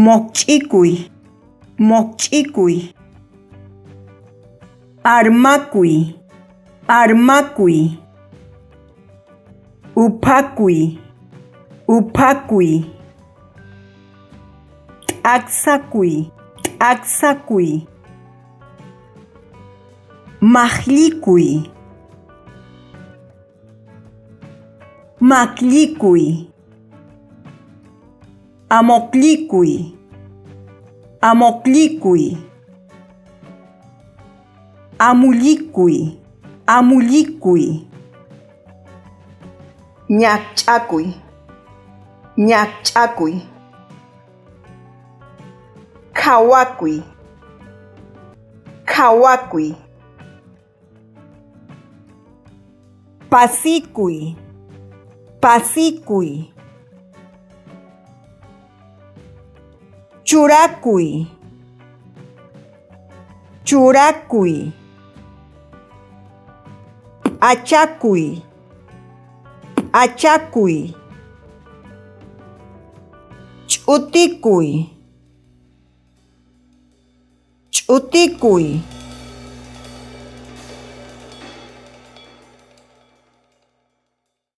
Moqch'ikuy, moqch'ikuy. Armakuy, armakuy. Uphakuy, uphakuy. T'aqsakuy, t'aqsakuy. Maqllikuy, maqllikuy. Amoqllikuy, amoqllikuy. Amullikuy, amullikuy. Ñaqch'akuy, ñaqch'akuy. Qhawakuy, qhawakuy. Pasikuy, pasikuy. Churakuy, churakuy. P'achakuy, p'achakuy. Ch'utikuy, ch'utikuy.